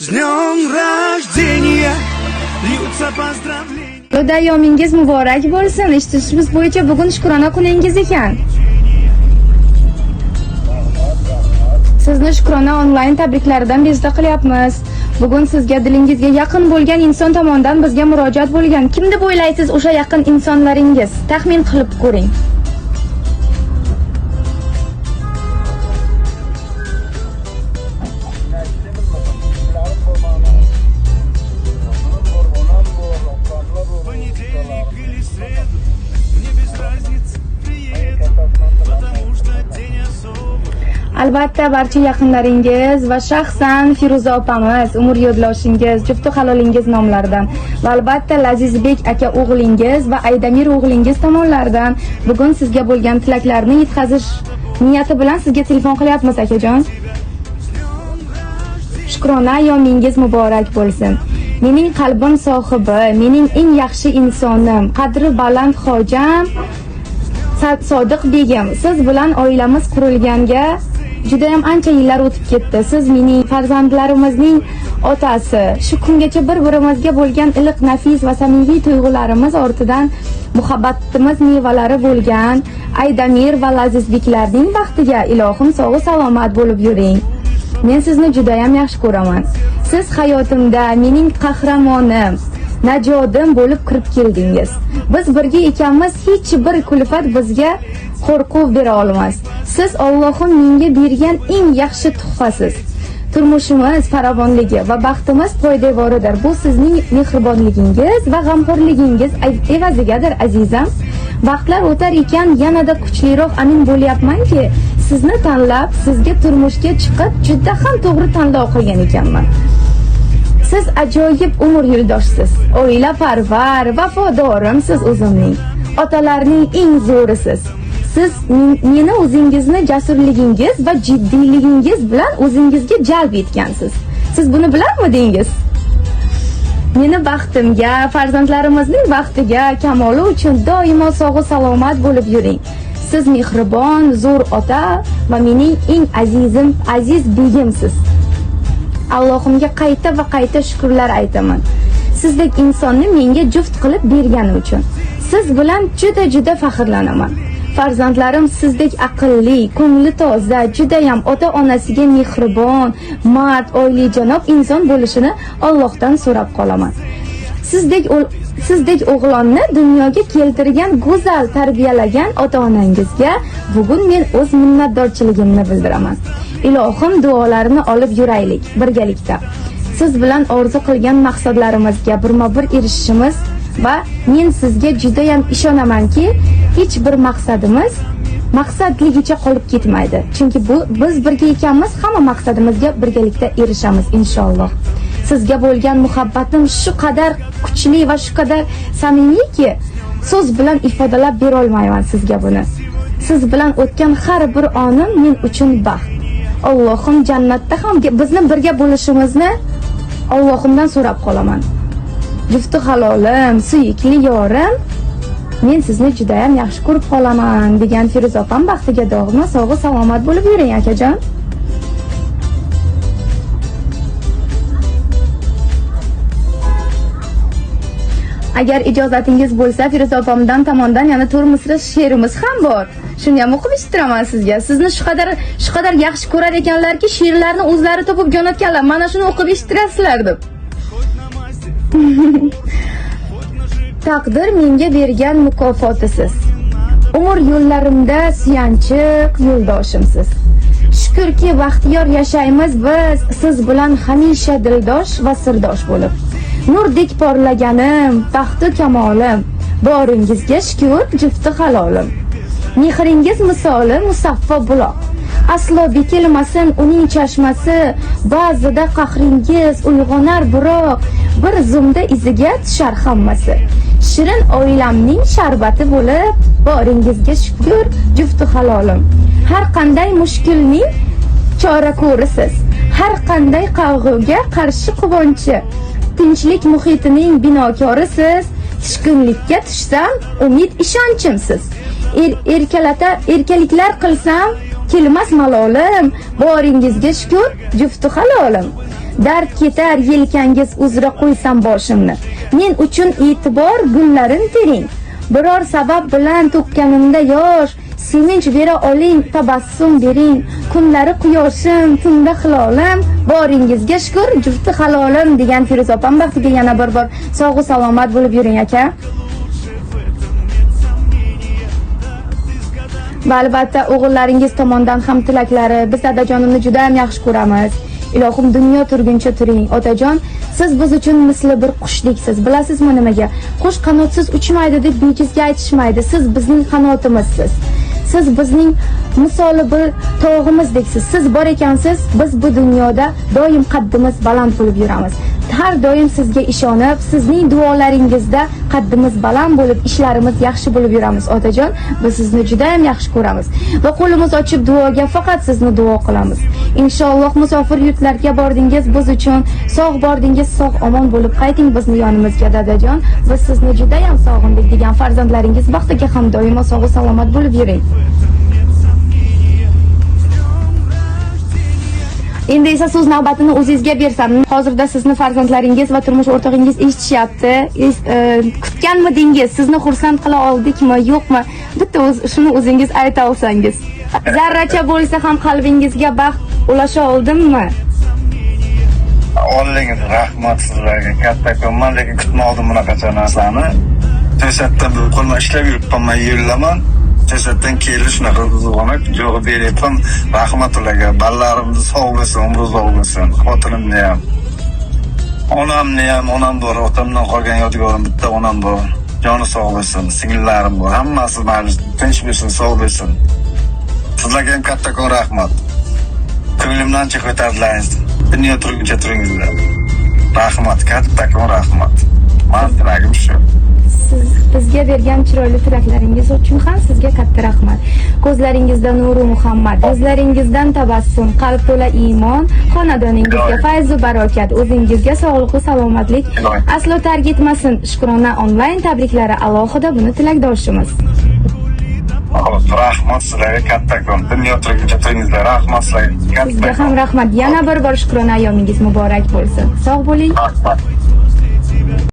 С днем рождения! Льются поздравления. Xudo ayyomingiz muborak bo'lsin. Eshitishimiz bo'yicha bugun shukrona kuningiz ekan. Sizni shukrona onlayn tabriklaridan bezovta qilyapmiz. Bugun sizga dilingizga yaqin bo'lgan inson tomonidan bizga murojaat bo'lgan. Kim deb o'ylaysiz o'sha yaqin insonlaringiz? Taxmin qilib ko'ring. Понедельник или среду, мне без разницы, приеду, потому что день особый. Albatta barcha yaqinlaringiz va shaxsan Feruza opamiz, umr yo'ldoshingiz, jufti halolingiz nomlaridan va albatta Lazizbek aka o'g'lingiz va Aydamir o'g'lingiz tomonlaridan bugun sizga bo'lgan tilaklarni yetkazish niyati bilan sizga telefon qilyapmiz, akajon. Shukrona ayyomingiz muborak bo'lsin. Mening qalbim sohibi, mening eng yaxshi insonim, qadri baland hojam Sodiq begim, siz bilan oilamiz qurilganga juda ham ancha yillar o'tib ketdi. Siz mening farzandlarimizning otasi. Shu kungacha bir-birimizga bo'lgan iliq, nafis va samimiy tuyg'ularimiz ortidan muhabbatimiz mevalari bo'lgan Aydamir va Lazizbeklarning baxtiga ilohim sog' salomat bo'lib yuring. Men sizni juda ham yaxshi ko'raman. Siz hayotimda mening qahramonim, najodim bo'lib kirib keldingiz. Biz birga ekanmiz, hech bir kulfat bizga qo'rquv bera olmas. Siz Allohim menga bergan eng yaxshi tuhfasiz. Turmushimiz farovonligi va baxtimiz poydevoridir. Bu sizning mehribonligingiz va g'amxo'rligingiz evazigadir, azizam. Vaqtlar o'tar ekan, yanada kuchliroq amin bo'lyapmanki, sizni tanlab, sizga turmushga chiqib, juda ham to'g'ri tanlov qilgan ekanman. Siz ajoyib umr yo'ldoshsiz. Oila parvar, vafodorimsiz o'zimning. Otalarning eng zo'risiz. Siz meni o'zingizni jasurligingiz va jiddiyligingiz bilan o'zingizga jalb etgansiz. Siz buni bilarmidingiz? Meni baxtimga, farzandlarimizning baxtiga, kamoli uchun doimo sog' salomat bo'lib yuring. Siz mehribon, zo'r ota va mening eng azizim, aziz begimsiz. Allohimga qayta va qayta shukrlar aytaman. Sizdek insonni menga juft qilib bergani uchun. Siz bilan juda-juda faxrlanaman. Farzandlarim sizdek aqlli, ko'ngli toza, judayam ota-onasiga mehribon, mard, oilijanob inson bo'lishini Allohdan so'rab qolaman. Sizdek o'g'lonni dunyoga keltirgan, go'zal tarbiyalagan ota-onangizga bugun men o'z minnatdorchiligimni bildiraman. Ilohim duolarini olib yuraylik birgalikda. Siz bilan orzu qilgan maqsadlarimizga birma-bir erishishimiz va men sizga juda ham ishonamanki, hech bir maqsadimiz maqsadligicha qolib ketmaydi. Chunki bu biz birga ekanmiz, hamma maqsadimizga birgalikda erishamiz inshaalloh. Sizga bo'lgan muhabbatim shu qadar kuchli va shu qadar samimiyki, so'z bilan ifodalab bera olmayman sizga buni. Siz bilan o'tgan har bir onim men uchun baxt. Allohim jannatda ham bizni birga bo'lishimizni Allohimdan so'rab qolaman. Jufti halolim, suyukli yorim, men sizni juda ham yaxshi ko'rib qolaman degan Feruza opam baxtiga doimo sog' salomat bo'lib yuring, akajon. Agar ijozatingiz bo'lsa, Feruza opamdan tomondan yana to'rt misra she'rimiz ham bor. Shuni ham o'qib eshittiraman sizga. Sizni shu qadar yaxshi ko'rar ekanlarki, she'rlarni o'zlari topib jo'natganlar. Mana shuni o'qib eshittirasizlar deb. Хоть на Мазде, хоть на Жигулях. Taqdir menga bergan mukofotisiz. Umr yo'llarimda suyanchiq yo'ldoshimsiz. Shukurki baxtiyor yashaymiz biz siz bilan hamisha dildosh va sirdosh bo'lib. Nurdek porlaganim, baxtu kamolim, boringizga shukur, jufti halolim. Mehringiz misoli musaffo buloq. Aslo bekilmasin uning chashmasi, ba'zida qahringiz uyg'onar biroq, bir zumda iziga tushar hammasi. Shirin oilamning sharbati bo'lib, boringizga shukur, jufti halolim. Har qanday mushkulning chora ko'risiz. Har qanday qayg'uga qarshi quvonchi. Tinchlik muhitining binokorisiz. Tushkunlikka tushsam, umid ishonchimsiz. Erkalata erkaliklar qilsam, kelmas malolim. Boringizga shukur, jufti halolim. Dard ketar yelkangiz uzra qo'ysam boshimni. Men uchun e'tibor gullarin tering. Biror sabab bilan to'kkanimda yosh, sevinch bera oling, tabassum bering. Kunlari quyoshim, tunda hilolim, boringizga shukur, jufti halolim degan Feruza opam baxtiga yana bir bor sog'u salomat bo'lib yuring, aka. Нет сомнения, да, ты с годами Va albatta o'g'illaringiz tomonidan ham tilaklari. Biz dadajonimni juda ham yaxshi ko'ramiz. Ilohim, dunyo turguncha turing. Otajon, siz biz uchun misli bir qushdeksiz. Bilasizmi nimaga? Qush qanotsiz uchmaydi deb bejizga aytishmaydi. Siz bizning qanotimizsiz. Siz bizning misoli bir tog'imizdeksiz. Siz bor ekansiz, biz bu dunyoda doim qaddimiz baland bo'lib yuramiz. Har doim sizga ishonib, sizning duolaringizda qaddimiz baland bo'lib, ishlarimiz yaxshi bo'lib yuramiz, otajon. Biz sizni juda ham yaxshi ko'ramiz va qo'limiz ochib duoga faqat sizni duo qilamiz. Inshaalloh, musofir yurtlarga bordingiz, biz uchun sog' bordingiz, sog' omon bo'lib qayting bizni yonimizga, dadajon. Biz sizni juda ham sog'indik degan farzandlaringiz baxtiga ham doimo sog' salomat bo'lib yuring. Нет сомнения. С днем рождения. Endi esa so'z navbatini o'zingizga bersam. Hozirda sizni farzandlaringiz va turmush o'rtog'ingiz eshitishyapti. Kutganmidingiz? Sizni xursand qila oldikmi, yo'qmi? Bitta shuni o'zingiz ayta olsangiz. Zarracha bo'lsa ham qalbingizga baxt ulasha oldimmi? Oldingiz, rahmat sizlarga kattakon. Man lekin kutmadim bunaqacha narsani. To'satdan bir qo'lman ishlab yuribman, man yo'llaman. To'satdan keldi shunaqa qizg'onib javob beryapman. Rahmat ularga. Bolalarimni sog' bo'lsin, umri uzoq bo'lsin. Xotinimni ham. Onamni ham, onam bor, otamdan qolgan yodgorim bitta onam bor. Joni sog' bo'lsin, singillarim bor. Hammasi mayli, tinch bo'lsin, sog' bo'lsin. Sizlarga ham kattakon rahmat. Ko'nglimdan ancha ko'tardilaringiz. Dunyo turguncha turingizlar. Rahmat, kattakon rahmat. Man tilagim shu. Siz bizga bergan chiroyli tilaklaringiz uchun ham sizga katta rahmat. Ko'zlaringizda nuru Muhammad, yuzlaringizdan tabassum, qalb to'la iymon, xonadoningizga Iloyim. fayzu barokat, o'zingizga sog'lik va salomatlik Iloyim. aslo tark etmasin. Shukrona onlayn tabriklari alohida buni tilakdoshimiz. Xo'p, rahmat sizlarga kattakon. Dunyo turguncha turingizlar. Rahmat sizlarga Sizga ham kattakon. rahmat. Yana bir bor shukrona ayyomingiz muborak bo'lsin. Sog' bo'ling. Rahmat.